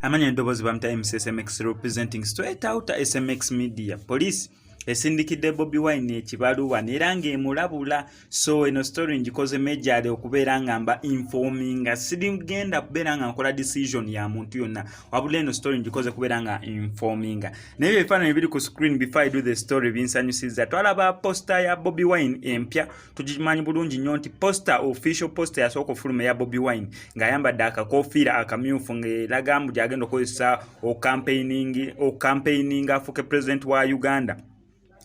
Amanya eddoboozi bamta MCSMX, representing straight out SMX Media. Police esindikidde Bobi Wine ekibaluwa neera ng'emulabula. So eno story ngikoze majorly okubeera nga mba informinga. Sirigenda kubeera nga nkola decision ya muntu yonna, wabula eno story ngikoze kubeera nga informinga. Naye ebyo ebifaananyi biri ku screen, before I do the story, binsanyusiza. Twalaba poster ya Bobi Wine empya. Tugimanyi bulungi nnyo nti poster, official poster yasooka ofuluma eya Bobi Wine ng'ayambadde akakofiira akamyufu, ng'eraga mbu gyagenda okukozesa ocampaigning afuuke president wa Uganda.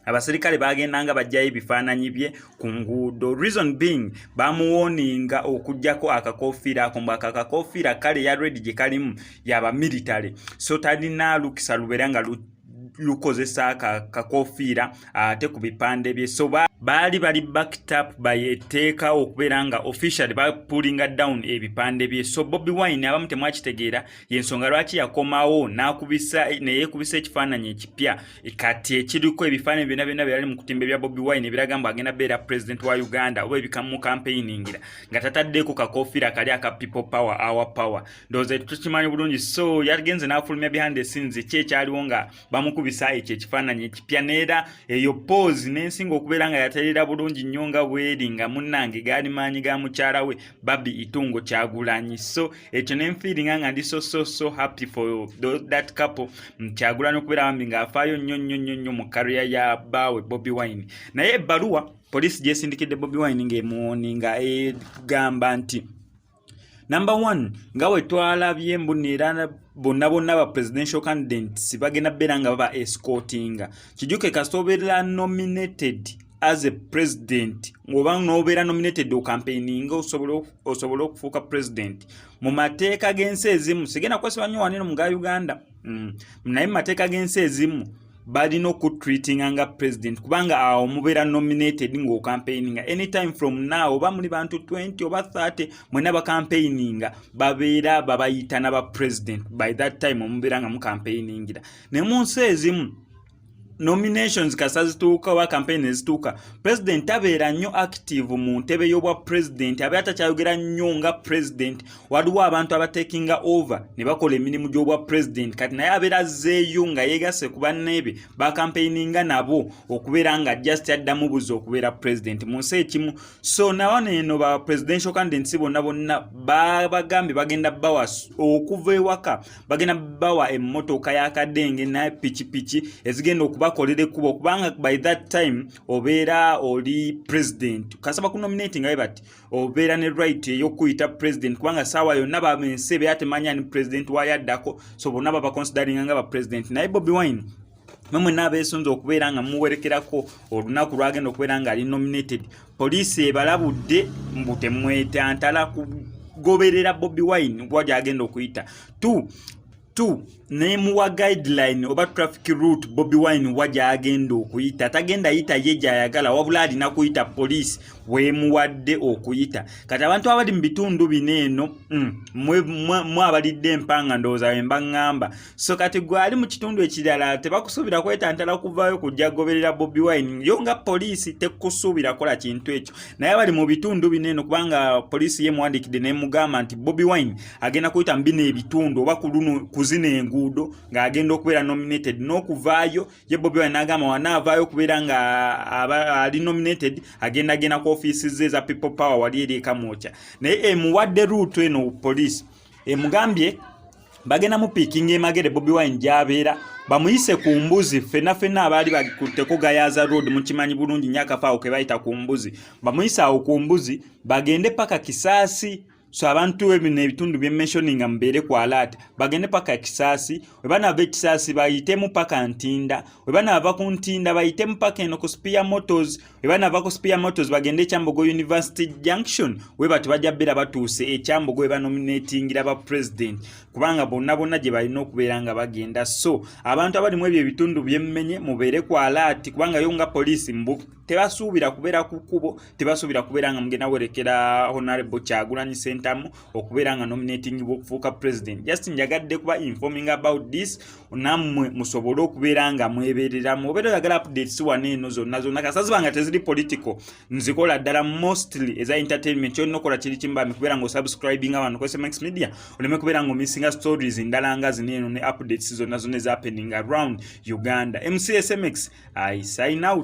Abaserikale bagendanga bajjayo ebifaananyi bye ku nguudo, reason being bamuwarninga okugjako akakofiira ako, mbu ako akakofiira kale ya red gye kalimu yaba military, so talina lukisa lubeera nga lukozesa kakofiira ate ku bipande bye. So baali bali backed up by etteeka okubeera nga officially bapullinga down ebipande bye. So Bobi Wine, abamu temwakitegeera, yensonga lwaki yakomawo n'akubisa neyeekubisa ekifaananyi ekipya kati ekiriko ebifaananyi byonna byonna byali mu kutimba ebya Bobi Wine ebiraga mbu agenda beera president wa Uganda oba ebikamucampaigningira, nga tataddeko kakofiira kali aka "People Power, Our Power". Ndowooza ekyo tukimanyi bulungi. So yagenze n'afulumya behind the scenes ki ekyaliwo nga bamukubisa ekyo ekifaananyi ekipya. Neera eyo pose n'ensinga okubeera nga yaterera bulungi nnyo nga bweri, nga munnange gaali maanyi ga mukyala we Barbie Itungo Kyagulanyi. So ekyo nenfeelinga nga ndi so so so happy for that couple, Kyagulanyi okubeera bambi ng'afaayo nnyo nnyo nnyo nnyo mu career ya bbaawe Bobi Wine. Naye ebbaluwa poliisi gyesindikidde Bobi Wine ng'emuwarninga egamba nti, number one, nga we twalabye mbu era bonna bonna ba presidential candidates bagenda beera nga baba escortinga. Kijuke kasita obeera nominated as a president, oba n'obeera nominated ocampaigninga osobole okufuuka president, mu mateeka g'ensi ezimu, sigenda kwesiba nnyo waneno mu ga Uganda, naye mu mateeka g'ensi ezimu balina okutreatinga nga president, kubanga awo mubeera nominated ng'ocampaigninga. Anytime from now, oba muli bantu 20 oba 30, mwena bacampaigninga babeera babayita naba president. By that time omubeera nga mucampaigningira. Ne mu nsi ezimu nominations kasa zituuka oba campaign ezituuka, president tabeera nnyo active mu ntebe y'obwa president, abeera takyayogera nnyo nga president. Waliwo abantu abatekinga over ne bakola emirimu gy'obwa president. Kati naye abeera azzeeyo nga yeegase ku banneebe bacampaigninga nabo okubeera nga just addamu buzi okubeera president mu nsi ekimu. So nawano eno ba presidential candidates bonna bonna babagambye bagenda bawa okuva ewaka, bagenda bawa emmotoka y'akadenge na pikipiki ezigenda okubakolera ekkubo, kubanga by that time obeera oli president. Kasaba ku nominating abe bati obeera ne right ey'okuyita president, kubanga saawa yonna baensi ebeera temanya ni president wayaddako. So bonna babaconsideringa nga ba president. Naye Bobi Wine, mwe mwenna abeesunze okubeera nga muwerekerako olunaku lwagenda okubeera nga ali nominated, poliisi ebalabudde mbu temwetantala kugoberera Bobi Wine kuba gyagenda okuyita. Two, nemuwa guideline oba traffic route Bobi Wine wa gyagenda okuyita. Tagenda yita ye gyayagala, wabula alina kuyita poliisi wemuwadde okuyita. Kati abantu abali mu bitundu bino eno, mwe abalidde empanga, ndowooza wemba ŋŋamba. So kati gwe ali mu kitundu ekirala, tebakusuubira kwetantala kuvaayo kujja kugoberera Bobi Wine. Yo nga poliisi tekusuubira kukola kintu ekyo. Naye abali mu bitundu bino eno, kubanga poliisi ye muwandiikidde nemugamba nti Bobi Wine agenda kuyita mu bino ebitundu oba ku luno ku zino enguudo ng'agenda okubeera nominated n'okuvaayo. Ye Bobi Wine n'agamba wanaavaayo okubeera nga ali nominated, agenda agenda ku ofiisi ze eza People Power wali eri eKamwokya. Naye emuwadde route eno. Poliisi emugambye bagenda mupickinga eMagere, Bobi Wine gy'abeera, bamuyise ku mbuzi. Ffenna ffenna abaali bakutteko Gayaza Road mukimanyi bulungi nnyo akafo awo ke bayita ku mbuzi. Bamuyise awo ku mbuzi, bagende paka Kisaasi. So abantu ebino ebitundu byementioninga mubeere ku alert. Bagende paka Kisaasi. We banaava eKisaasi, bayitemu paka Ntinda. We banaava ku Ntinda, bayitemu paka eno ku Spear Motors. We banaava ku Spear Motors, bagende eKyambogo University Junction. We bati bajja bbeera batuuse eKyambogo we banominatingira ba president, kubanga bonna bonna gye balina okubeera nga bagenda. So abantu abali mu ebyo ebitundu byemmenye, mubeere ku alert, kubanga yo nga poliisi mbu tebasuubira kubeera ku kkubo, tebasuubira kubeera nga mugenda werekera Honorable Kyagulanyi Ssentamu. Sentamu okubeera nga nominatingibwa okufuuka president. Just njagadde kuba informing about this, nammwe musobole okubeera nga mwebereramu. Obeera oyagala updates wano eno zonna zonna, kasaziba nga teziri political, nzikola ddala mostly eza entertainment. Kyolina okola kiri kimbami kubeera nga osubscribinga wano ku SMX Media, oleme kubeera nga omissinga stories ndala nga zino eno ne updates zonna zonna eza happening around Uganda. MCSMX, I sign out.